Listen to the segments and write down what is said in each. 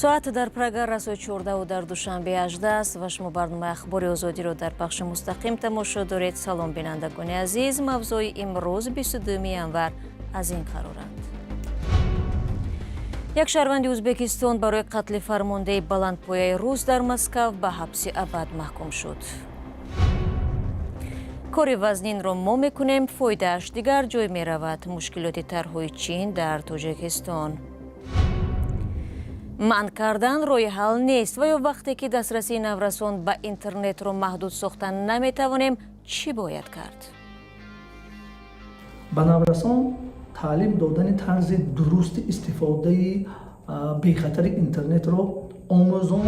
Соат дар Прага расои 14 дар Душанбе 18 аст ва шумо барномаи Ахбори Озодиро дар пахши мустақим тамошо доред. Салом, бинандагони азиз. Мавзӯи имрӯз, 22 январ, аз ин қароранд. Як шаҳрванди Ӯзбекистон барои қатли фармондеҳи баландпояи рус дар Москав ба ҳабси абад маҳкум шуд. Кори вазнинро мо мекунем, фоидааш дигар ҷой меравад. Мушкилоти тарҳҳои Чин дар Тоҷикистон. Манъ кардан роҳи ҳал нест ва ё вақте ки дастрасии наврасон ба интернетро маҳдуд сохта наметавонем, чӣ бояд кард? Ба наврасон таълим додани тарзи дурусти истифодаи бехатари интернетро омӯзон.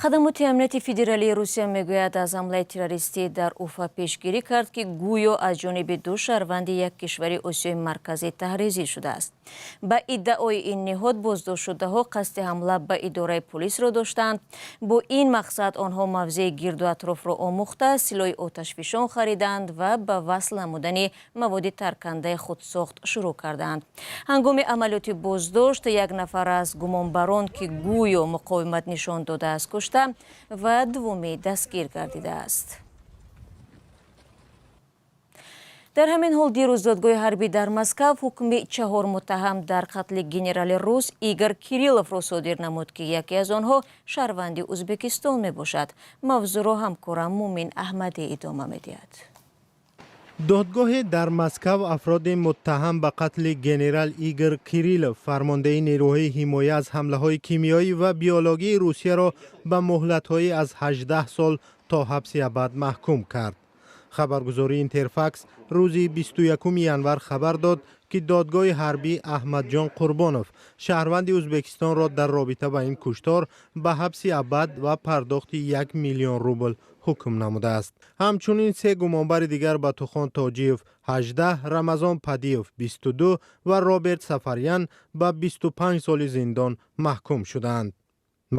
Хадамоти амнияти федералии Русия мегӯяд, аз ҳамлаи террористӣ дар Уфа пешгирӣ кард, ки гӯё аз ҷониби ду шаҳрванди як кишвари Осиёи Марказӣ таҳризӣ шудааст. Ба иддаои ин ниҳод, боздоштшудаҳо қасди ҳамла ба идораи полисро доштанд. Бо ин мақсад онҳо мавзеи гирду атрофро омӯхта, силоҳи оташфишон хариданд ва ба васл намудани маводи таркандаи худсохт шурӯъ карданд. Ҳангоми амалиёти боздошт як нафар аз гумонбарон, ки гӯё муқовимат нишон додааст, кушта ва дуввумӣ дастгир гардидааст. Дар ҳамин ҳол, дирӯз додгоҳи ҳарбӣ дар Москав ҳукми чаҳор муттаҳам дар қатли генерали рус Игор Кирилловро содир намуд, ки яке аз онҳо шаҳрванди Ӯзбекистон мебошад. Мавзӯъро ҳамкорам Мумин Аҳмадӣ идома медиҳад. Додгоҳе дар Москав афроди муттаҳам ба қатли генерал Игор Кириллов, фармондеҳи нерӯҳои ҳимоя аз ҳамлаҳои кимиёӣ ва биологии Русияро, ба муҳлатҳои аз 18 сол то ҳабси абад маҳкум кард. Хабаргузории Интерфакс рӯзи 21 январ хабар дод, ки додгоҳи ҳарбӣ Аҳмадҷон Қурбонов, шаҳрванди Ӯзбекистонро, дар робита ба ин куштор ба ҳабси абад ва пардохти 1 миллион рубл ҳукм намудааст. Ҳамчунин се гумонбари дигар, Батухон Тоҷиев 18, Рамазон Падиев 22 ва Роберт Сафарян, ба 25 соли зиндон маҳкум шудаанд.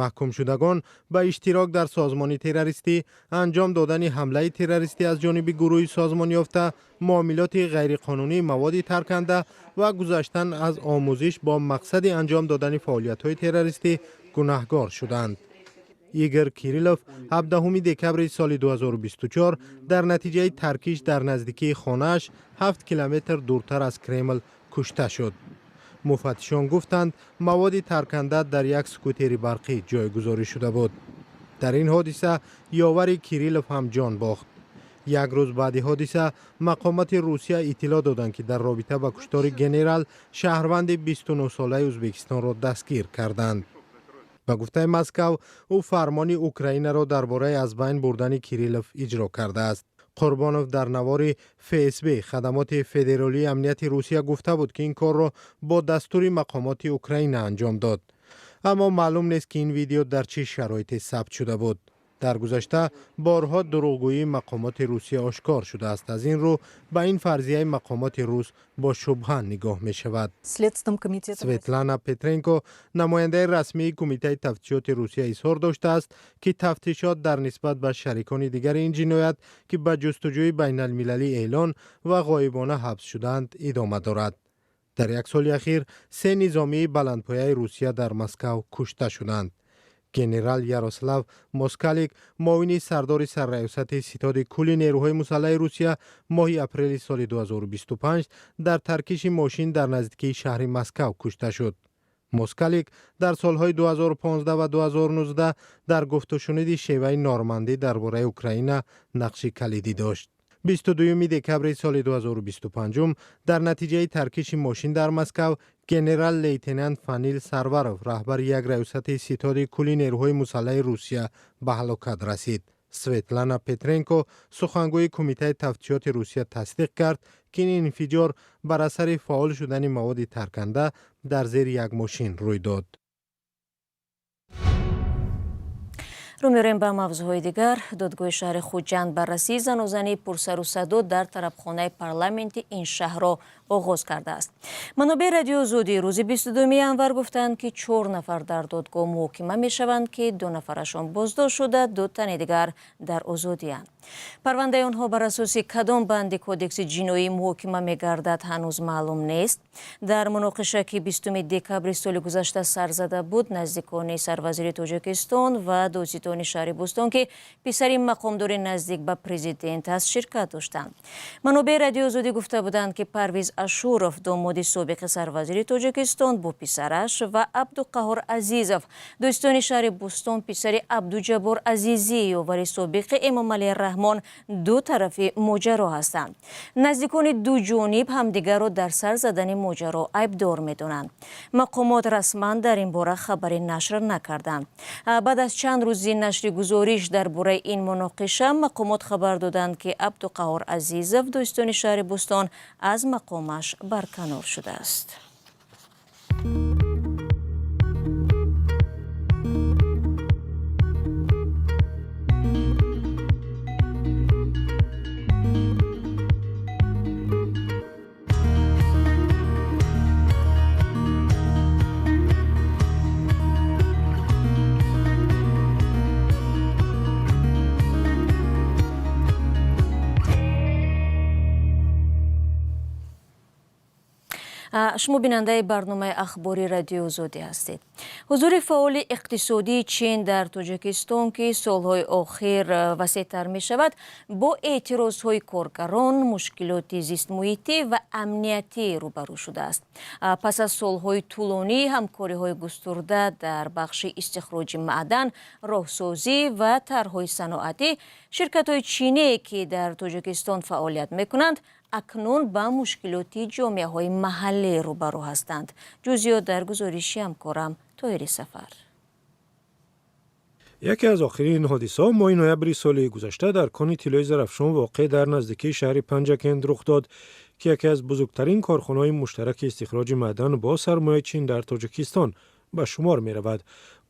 Маҳкумшудагон ба иштирок дар созмони террористӣ, анҷом додани ҳамлаи террористӣ аз ҷониби гурӯҳи созмонёфта, муомилоти ғайриқонунии маводи тарканда ва гузаштан аз омӯзиш бо мақсади анҷом додани фаъолиятҳои террористӣ гунаҳгор шуданд. Игор Кириллов 17 декабри соли 2024 дар натиҷаи таркиш дар наздикии хонааш, 7 километр дуртар аз Кремл, кушта шуд. Муфаттишон гуфтанд, маводи тарканда дар як скутери барқӣ ҷойгузорӣ шуда буд. Дар ин ҳодиса ёвари Кириллов ҳам ҷон бохт. Як рӯз баъди ҳодиса мақомоти Русия иттилоъ доданд, ки дар робита ба куштори генерал шаҳрванди 29-солаи Ӯзбекистонро дастгир карданд. Ба гуфтаи Москав, ӯ фармони Украинаро дар бораи аз байн бурдани Кириллов иҷро кардааст. Қурбонов дар навори ФСБ, Хадамоти федералии амнияти Русия, гуфта буд, ки ин корро бо дастури мақомоти Украина анҷом дод, аммо маълум нест, ки ин видео дар чӣ шароите сабт шуда буд. Дар гузашта борҳо дурӯғгӯии мақомоти Русия ошкор шудааст, аз ин рӯ ба ин фарзияи мақомоти рус бо шубҳа нигоҳ мешавад. Светлана Петренко, намояндаи расмии Кумитаи тафтишоти Русия, изҳор доштааст, ки тафтишот дар нисбат ба шарикони дигари ин ҷиноят, ки ба ҷустуҷӯи байналмилалӣ эълон ва ғоибона ҳабс шудаанд, идома дорад. Дар як соли ахир се низомии баландпояи Русия дар Москав кушта шуданд. Генерал Ярослав Москалик, муовини сардори сарраёсати Ситоди кулли нерӯҳои мусаллаҳи Русия, моҳи апрели соли 2025 дар таркиши мошин дар наздикии шаҳри Москав кушта шуд. Москалик дар солҳои 2015 ва 2019 дар гуфтушуниди шеваи нормандӣ дар бораи Украина нақши калидӣ дошт. 22 декабри соли 2025 дар натиҷаи таркиши мошин дар Москав генерал лейтенант Фанил Сарваров, раҳбари як раёсати Ситоди кулли нерӯҳои мусаллаҳи Русия, ба ҳалокат расид. Светлана Петренко, сухангӯи Кумитаи тафтишоти Русия, тасдиқ кард, ки ин инфиҷор бар асари фаъол шудани маводи тарканда дар зери як мошин рӯй дод. Рӯ меорем ба мавзӯъҳои дигар. Додгоҳи шаҳри Хуҷанд баррасии занозании пурсару садо дар тарабхонаи парламенти ин шаҳрро Оғоз кардааст. Манобеи Радиои Озодӣ рӯзи 22 январ гуфтанд, ки чор нафар дар додгоҳ муҳокима мешаванд, ки ду нафарашон боздошт шуда, ду тани дигар дар озодиянд. Парвандаи онҳо бар асоси кадом банди Кодекси ҷиноӣ муҳокима мегардад, ҳанӯз маълум нест. Дар муноқиша, ки 20 декабри соли гузашта сар зада буд, наздикони сарвазири Тоҷикистон ва додситони шаҳри Бӯстон, ки писари мақомдори наздик ба президент аст, ширкат доштанд. Манобеи Радиои Озодӣ гуфта буданд, ки Парвиз Ашуров, домоди собиқи сарвазири Тоҷикистон, бо писараш ва Абдуқаҳор Азизов, додситони шаҳри Бӯстон, писари Абдуҷаббор Азизӣ, ёвари собиқи Эмомалӣ Раҳмон, ду тарафи моҷаро ҳастанд. Наздикони ду ҷониб ҳамдигарро дар сар задани моҷаро айбдор медонанд. Мақомот расман дар ин бора хабаре нашр накарданд. Баъд аз чанд рӯзи нашри гузориш дар бораи ин муноқиша, мақомот хабар доданд, ки Абдуқаҳор Азизов, додситони шаҳри Бӯстон, аз мақомаш барканор шудааст. Шумо бинандаи барномаи ахбори Радиои Озодӣ ҳастед. Ҳузури фаъоли иқтисодии Чин дар Тоҷикистон, ки солҳои охир васеътар мешавад, бо эътирозҳои коргарон, мушкилоти зистмуҳитӣ ва амниятӣ рӯбарӯ шудааст. Пас аз солҳои тӯлонии ҳамкориҳои густурда дар бахши истихроҷи маъдан, роҳсозӣ ва тарҳҳои саноатӣ, ширкатҳои чиние, ки дар Тоҷикистон фаъолият мекунанд, акнун ба мушкилоти ҷомеаҳои маҳаллӣ рӯбарӯ ҳастанд. Ҷузъиёт дар гузориши ҳамкорам Тоҳири Сафар. Яке аз охирин ҳодисаҳо моҳи ноябри соли гузашта дар кони тиллои Зарафшон, воқеъ дар наздикии шаҳри Панҷакент, рух дод, ки яке аз бузургтарин корхонаҳои муштараки истихроҷи маъдан бо сармояи Чин дар Тоҷикистон ба шумор меравад.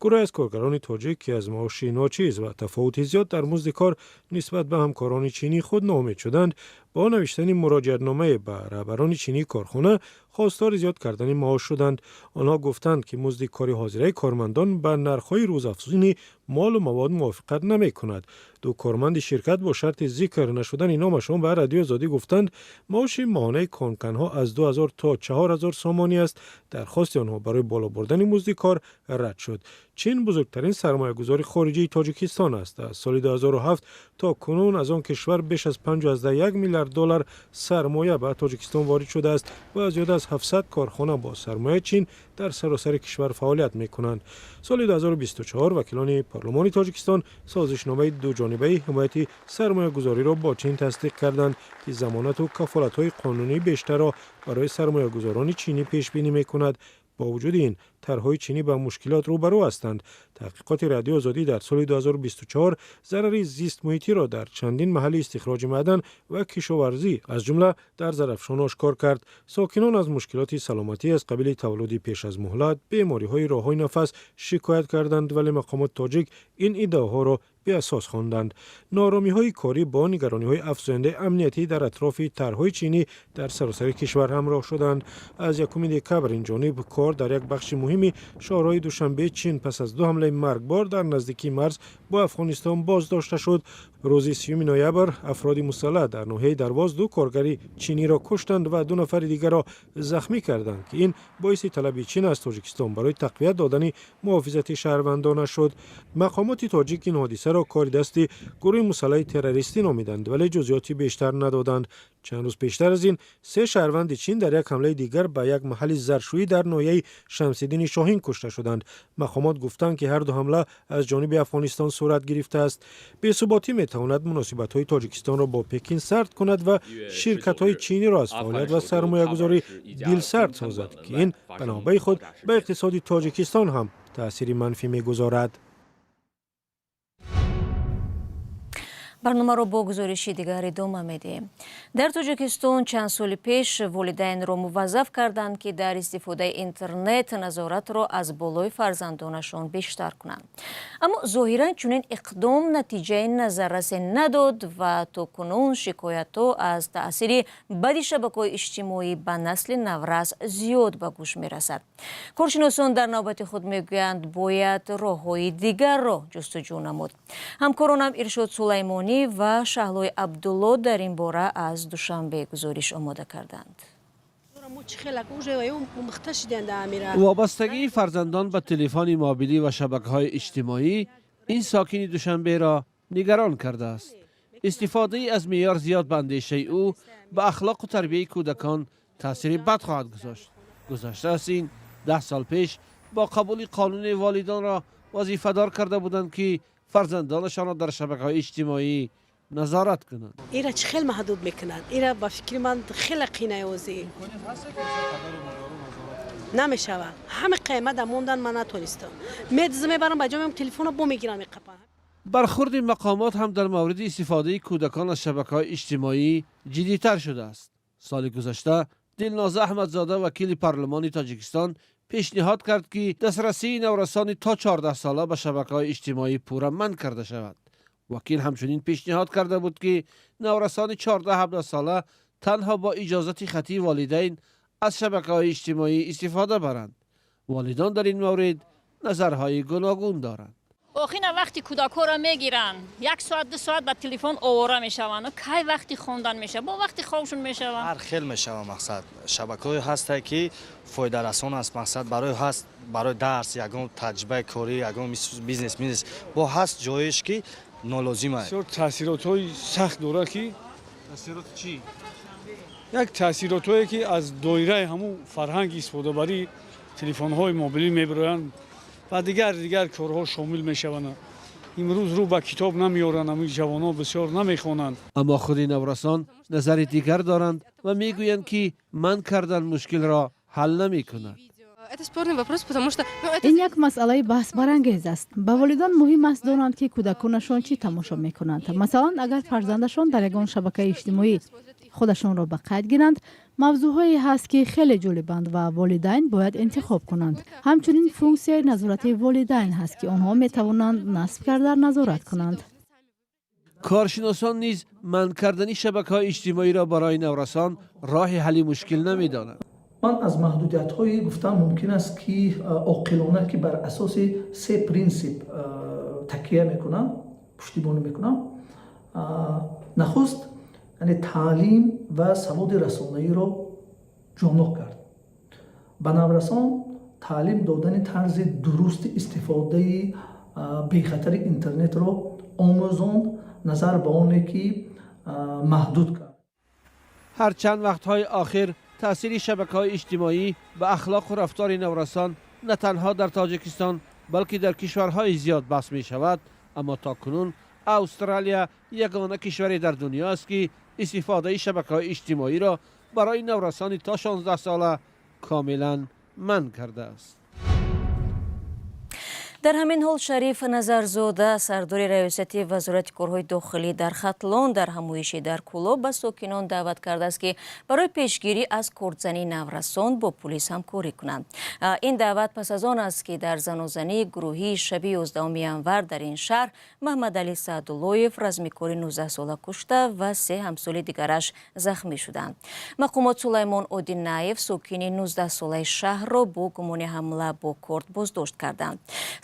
Гурӯҳе аз коргарони тоҷик, ки аз маоши ночиз ва тафовути зиёд дар музди кор нисбат ба ҳамкорони чинии худ ноумед шуданд, бо навиштани муроҷиатномае ба раҳбарони чинии корхона хостори зиёд кардани маош шуданд. Онҳо гуфтанд, ки музди кори ҳозираи кормандон ба нархҳои рӯзафзуни молу мавод мувофиқат намекунад. Ду корманди ширкат бо шарти зикр нашудани номашон ба Радиои Озодӣ гуфтанд, маоши моҳонаи конканҳо аз 2000 то 4000 сомонӣ аст. Дархости онҳо барои боло бурдани музди кор рад шуд. Чин бузургтарин сармоягузори хориҷии Тоҷикистон аст. Аз соли 2007 то кунун аз он кишвар беш аз 5,1 миллиард доллар сармоя ба Тоҷикистон ворид шудааст ва зиёда аз 700 корхона бо сармояи Чин дар саросари кишвар фаъолият мекунанд. Соли 2024 вакилони парлумони Тоҷикистон созишномаи дуҷонибаи ҳимояти сармоягузориро бо Чин тасдиқ карданд, ки замонату кафолатҳои қонунии бештарро барои сармоягузорони чинӣ пешбинӣ мекунад. Бо вуҷуди ин, тарҳҳои чинӣ ба мушкилот рӯбарӯ ҳастанд. Таҳқиқоти Радиои Озодӣ дар соли 2024 зарари зистмуҳитиро дар чандин маҳалли истихроҷи маъдан ва кишоварзӣ, аз ҷумла дар Зарафшон, ошкор кард. Сокинон аз мушкилоти саломатӣ аз қабили таваллуди пеш аз муҳлат, бемориҳои роҳҳои нафас шикоят карданд, вале мақомоти тоҷик ин иддаоҳоро беасос хонданд. Нооромиҳои корӣ бо нигарониҳои афзояндаи амниятӣ дар атрофи тарҳҳои чинӣ дар саросари кишвар ҳамроҳ шуданд. Аз 1 декабр ин ҷониб кор дар як бахши муҳими шоҳроҳи Душанбе Чин пас аз ду ҳамлаи маргбор дар наздикии марз бо Афғонистон боздошта шуд. Рӯзи 30 ноябр афроди мусаллаҳ дар ноҳияи Дарвоз ду коргари чиниро куштанд ва ду нафари дигарро захмӣ карданд, ки ин боиси талаби Чин аз Тоҷикистон барои тақвият додани муҳофизати шаҳрвандона шуд. Мақомоти тоҷик ин ҳодисаро кори дасти гурӯҳи мусаллаҳи террористӣ номиданд, вале ҷузъиёти бештар надоданд. Чанд рӯз пештар аз ин се шаҳрванди Чин дар як ҳамлаи дигар ба як маҳалли заршӯӣ дар ноҳияи Шамсиддини Шоҳин кушта шуданд. Мақомот гуфтанд, ки ҳарду ҳамла аз ҷониби Афғонистон сурат гирифтааст. Бесуботӣ метавонад муносибатҳои Тоҷикистонро бо Пекин сард кунад ва ширкатҳои чиниро аз фаъолият ва сармоягузорӣ дилсард созад, ки ин ба навбаи худ ба иқтисоди Тоҷикистон ҳам таъсири манфӣ мегузорад. Барномаро бо гузориши дигар идома медиҳем. Дар Тоҷикистон чанд соли пеш волидайнро муваззаф карданд, ки дар истифодаи интернет назоратро аз болои фарзандонашон бештар кунанд. Аммо зоҳиран чунин иқдом натиҷаи назаррасе надод ва то кунун шикоятҳо аз таъсири бади шабакаҳои иҷтимоӣ ба насли наврас зиёд ба гӯш мерасад. Коршиносон дар навбати худ мегӯянд, бояд роҳҳои дигарро ҷустуҷӯ намуд. Ҳамкоронам Иршод Сулаймонӣ ва Шаҳлои Абдулло дар ин бора аз Душанбе гузориш омода карданд. Вобастагии фарзандон ба телефони мобилӣ ва шабакаҳои иҷтимоӣ ин сокини Душанберо нигарон кардааст. Истифодаи аз меъёр зиёд, ба андешаи ӯ, ба ахлоқу тарбияи кӯдакон таъсири бад хоҳад гузошт. Гузашта аз ин, 10 сол пеш бо қабули қонуни волидонро вазифадор карда буданд, ки фарзандонашонро дар шабакаҳои иҷтимоӣ назорат кунанд. Ира чӣ хел маҳдуд мекунанд? Ира, ба фикри ман, хеле қинаёзӣ намешавад. Ҳама қаймада мондан ман натонистам. Медза мебарам ба ҷомеам, телефонро бо мегирам, меқапам. Бархурди мақомот ҳам дар мавриди истифодаи кӯдакон аз шабакаҳои иҷтимоӣ ҷиддитар шудааст. Соли гузашта Дилноза Аҳмадзода, вакили парлумони Тоҷикистон, пешниҳод кард, ки дастрасии наврасони то 14 сола ба шабакаҳои иҷтимоӣ пурра манъ карда шавад. Вакил ҳамчунин пешниҳод карда буд, ки наврасони 14-17 сола танҳо бо иҷозати хаттии волидайн аз шабакаҳои иҷтимоӣ истифода баранд. Волидон дар ин маврид назарҳои гуногун доранд. Охина вақти кӯдакҳоро мегиранд, як соат, 2 соат ба телефон овора мешаванд. Кай вақти хондан мешавад? Бо вақти хобшон мешаванд. Ҳар хел мешава. Мақсад, шабакаҳое ҳастае, ки фоидарасон аст, мақсад, барои ҳаст, барои дарс, ягон таҷрибаи корӣ, ягон бизнес бизнес бо ҳаст, ҷоеш ки нолозим аст. Бисёр таъсиротҳои сахт дорад, ки Таъсироти чӣ? Як таъсиротҳое, ки аз доираи ҳамун фарҳанги истифодабарии телефонҳои мобилӣ мебироянд ва дигар дигар корҳо шомил мешаванд. Имрӯз рӯ ба китоб намеоранд, ҳамин ҷавонон бисёр намехонанд. Аммо худи наврасон назари дигар доранд ва мегӯянд, ки манъ кардан мушкилро ҳал намекунад. Это спорный вопрос, потому что, ну, это Ин як масъалаи баҳсбарангез аст. Ба волидон муҳим аст донанд, ки кӯдаконашон чӣ тамошо мекунанд. Масалан, агар фарзандашон дар ягон шабакаи иҷтимоӣ худашонро ба қайд гиранд, мавзӯъҳое ҳаст, ки хеле ҷолибанд ва волидайн бояд интихоб кунанд. Ҳамчунин функсияи назорати волидайн ҳаст, ки онҳо метавонанд насб карда назорат кунанд. Коршиносон низ манъ кардани шабакаҳои иҷтимоиро барои наврасон роҳи ҳалли мушкил намедонанд. Ман аз маҳдудиятҳое гуфтам мумкин аст, ки оқилона, ки бар асоси се принсип такя мекунам, пуштибонӣ мекунам. Нахуст, яъне таълим ва саводи расонаиро ҷоннок кард, ба наврасон таълим додани тарзи дурусти истифодаи бехатари интернетро омӯзонд, назар ба оне ки маҳдуд кард. Ҳарчанд вақтҳои охир таъсири шабакаҳои иҷтимоӣ ба ахлоқу рафтори наврасон на танҳо дар Тоҷикистон, балки дар кишварҳои зиёд баҳс мешавад, аммо то кунун Австралия ягона кишваре дар дунё аст, ки истифодаи шабакаҳои иҷтимоиро барои наврасони то 16 сола комилан манъ кардааст. Дар ҳамин ҳол, Шариф Назарзода, сардори раёсати Вазорати корҳои дохилӣ дар Хатлон, дар ҳамоише дар Кӯлоб ба сокинон даъват кардааст, ки барои пешгирӣ аз кордзании наврасон бо пулис ҳамкорӣ кунанд. Ин даъват пас аз он аст, ки дар занозании гурӯҳии шаби 11 январ дар ин шаҳр Маҳмадалӣ Саъдуллоев, размикори 19-сола, кушта ва се ҳамсоли дигараш захмӣ шуданд. Мақомот Сулаймон Одинаев, сокини 19-солаи шаҳрро, бо гумони ҳамла бо корд боздошт карданд.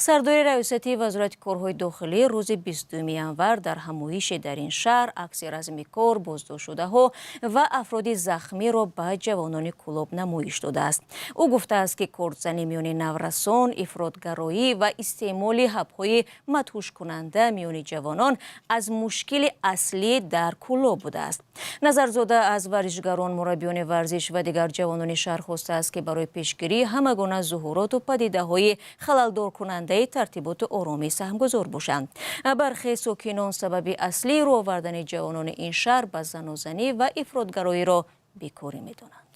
Сардори раёсати Вазорати корҳои дохилӣ рӯзи 20 январ дар ҳамоише дар ин шаҳр акси размикор, боздоштшудаҳо ва афроди захмиро ба ҷавонони Кӯлоб намоиш додааст. Ӯ гуфтааст, ки кордзанӣ миёни наврасон, ифротгароӣ ва истеъмоли ҳабҳои мадҳушкунанда миёни ҷавонон аз мушкили аслӣ дар Кӯлоб будааст. Назарзода аз варзишгарон, мураббиёни варзиш ва дигар ҷавонони шаҳр хостааст, ки барои пешгирии ҳама гуна зуҳуроту падидаҳои халалдоркунандаи тартиботу оромӣ саҳмгузор бошанд. Бархе сокинон сабаби аслии рӯ овардани ҷавонони ин шаҳр ба занозанӣ ва ифротгароиро бекорӣ медонанд.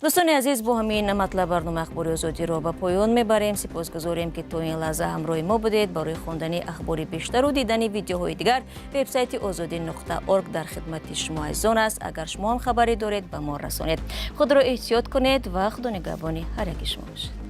Дӯстони азиз, бо ҳамин матлаб барномаи Ахбори Озодиро ба поён мебарем. Сипосгузорем, ки то ин лаҳза ҳамроҳи мо будед. Барои хондани ахбори бештару дидани видеоҳои дигар вебсайти озодӣ.орг дар хидмати шумо азизон аст. Агар шумо ҳам хабаре доред, ба мо расонед. Худро эҳтиёт кунед ва Худо нигаҳбони ҳар яки шумо бошад.